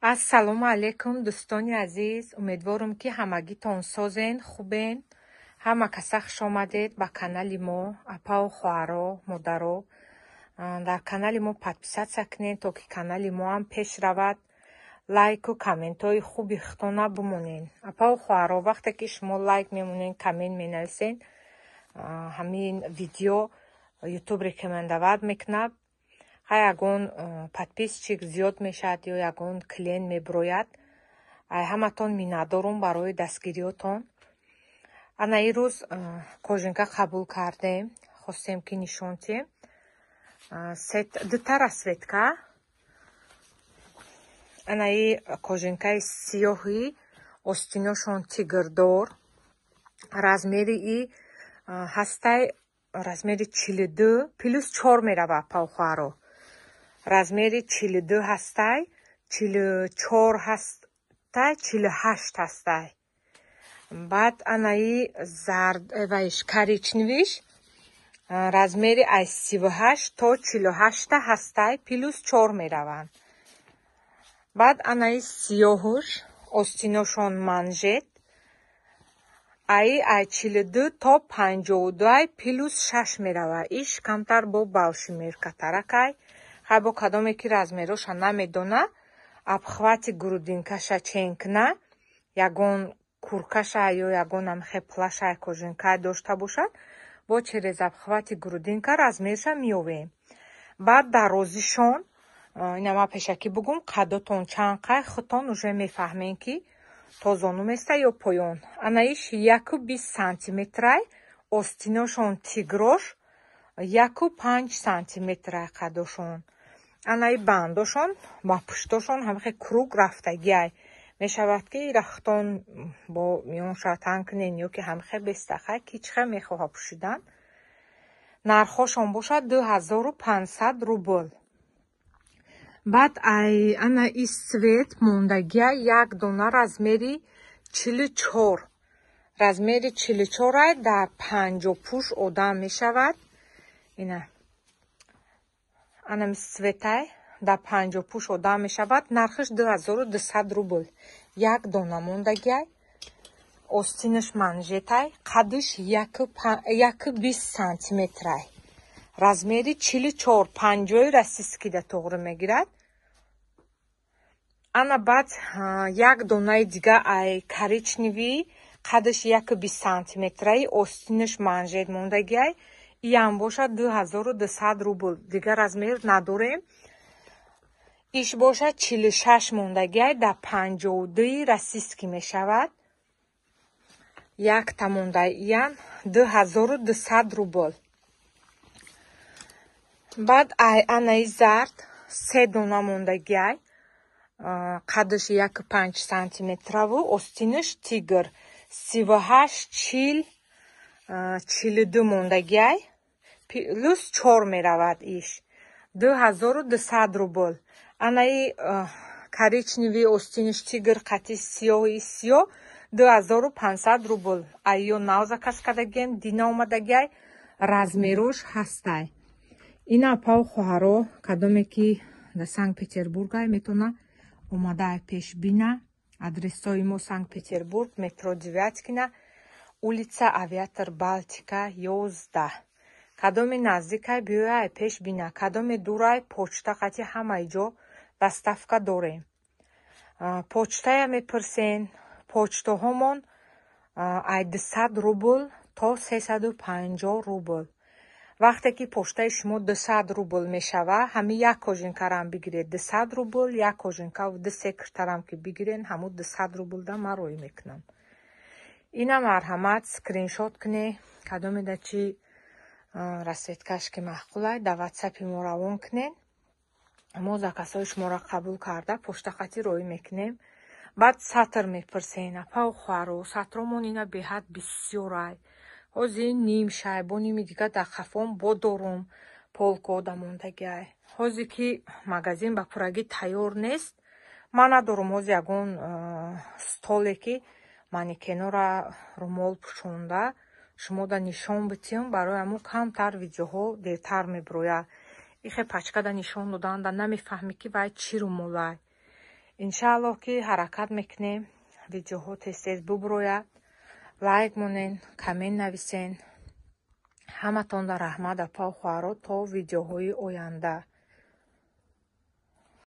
Ассалому алайкум, дӯстони азиз. Умедворам, ки ҳамагитон созен, хубен. Ҳама каса хуш омадед ба канали мо, апаву хоҳаро, модаро. Дар канали мо подписаться кунед, то ки канали мо ҳам пеш равад. Лайку комментҳои хуби худтона бимонед. Апаву хоҳаро, вақте ки шумо лайк мемонед, коммент менависед, ҳамин видео Ютуб рекомендовать мекунад. Ҳар ягон подписчик зиёд мешавад ё ягон клиент мебирояд. Ай ҳаматон миннатдорум барои дастгириётон. Ана ин рӯз кожанка қабул кардем, хостем, ки нишон диҳем. Дута расцветка. Анаи кожанкаи сиёҳи, остиношон тигрдор, размери и ҳастай размери 42 плюс 4 мерава. Апаву, размери 42 ҳастай, 44 ҳастай, 48 ҳастай. Баъд анаи зард вайш, коричневиш, размери аз 38 то 48-та ҳастай, плюс 4 мераванд. Баъд анаи сиёҳуш, остиношон манжет, аи ай 42 то 52-ай, плюс 6 мерава. Иш камтар бо больше меркатаракай. Ҳай, бо кадоме ки размероша намедона, обхвати грудинкаша чен куна, ягон курткаша ё ягон амхе плаша, кожанка дошта бошад, бо через обхвати грудинка размерша меёвем. Баъд дарозишон, ина ман пешакӣ бугум, қадотон чанд қай, худтон уже мефаҳмем, ки то зону места ё поён. Анаиш 1,20 сантиметрай, остиношон тигрош 1,5 сантиметрай қадошон. Анаи бандошон ба пуштошон ҳамихе круг рафтагиай. Мешавад, ки рахтон бо миёнша танг кунен ё ки ҳамихе бестахай, ки чӣ хел мехоҳа пӯшидан. Нархҳошон бошад 2500 рубл. Баъд ай ана и цвет мондагия як дона, размери 44. Размери 44-ай, дар 50 пуш одам мешавад. Ина анами цветай, дар 50 пуш одам мешавад. Нархаш 2200 рубл. Як дона мондагиай, остинаш манжетай, қадиш 1,20 сантиметрай, размери 44, 50-и российскийда тоғрӣ мегирад. Ана баъд як донаи дига ай коричневый, қадаш 1,20 сантиметраи, остинаш манжет мондагиай. Иам бошад 2200 рубл. Дигар размер надорем. Иш бошад 46 мондагиай, дар 52-и российский мешавад. Якта мондай, иам 2200 рубл. Баъд ай анаи зард се дона мондагиай, қадаш 1,5 сантиметраву остинаш тигр, 38, 40, 42 мондагиай, плюс 4 меравад. Иш 2200 рубл. Анаи коричневый, остиниш тигр қати сиёҳи сиёҳ 2500 рубл. Айё нав заказ кардагием, дина омадагиай, размерош ҳастай. Ина, апаву хоҳаро, кадоме ки дар Санкт Петербургай, метавона омада пеш бина. Адресҳои мо: Санкт Петербург, метро Девяткина, улица Авиатор Балтика, 11. Кадоме наздикай, биёяй пеш бина. Кадоме дурай, почта қати ҳамаи ҷо доставка дорем. Почтая мепурсен, почтаҳомон ай 200 рубл то 350 рубл. Вақте ки почтаи шумо 200 рубл мешава, ҳамин як кожанкарам бигиред, 200 рубл, як кожанкаву ду се киртарам ки бигирен, ҳамун 200 рублда ман роӣ мекунам. Ина марҳамат, скриншот куне. Кадомеда чи расцветкаш ки маъқулай, дар Ватсапи мо равон кунен. Мо заказҳои шуморо қабул карда, почтақатӣ роӣ мекунем. Баъд сатр мепурсен, апаву хоҳаро. Сатромон ина беҳад бисёрай. Ҳозир ним шай, бо ними дига дар хафон бо дорум, полкода мондагиай. Ҳозир ки магазин ба пуррагӣ тайёр нест, ман надорум ҳозир ягон столе, ки манекенора румол пӯшонда шумода нишон битиҳам. Барои ҳамун камтар видеоҳо дертар мебирояд. Ихе пачкада нишон доданда намефаҳмӣ, ки вай чӣ румолай. Иншааллоҳ, ки ҳаракат мекунем, видеоҳо тез-тез буброяд. Лайк монен, коммент нависен. Ҳаматонда раҳмат, апау хоҳаро. То видеоҳои оянда.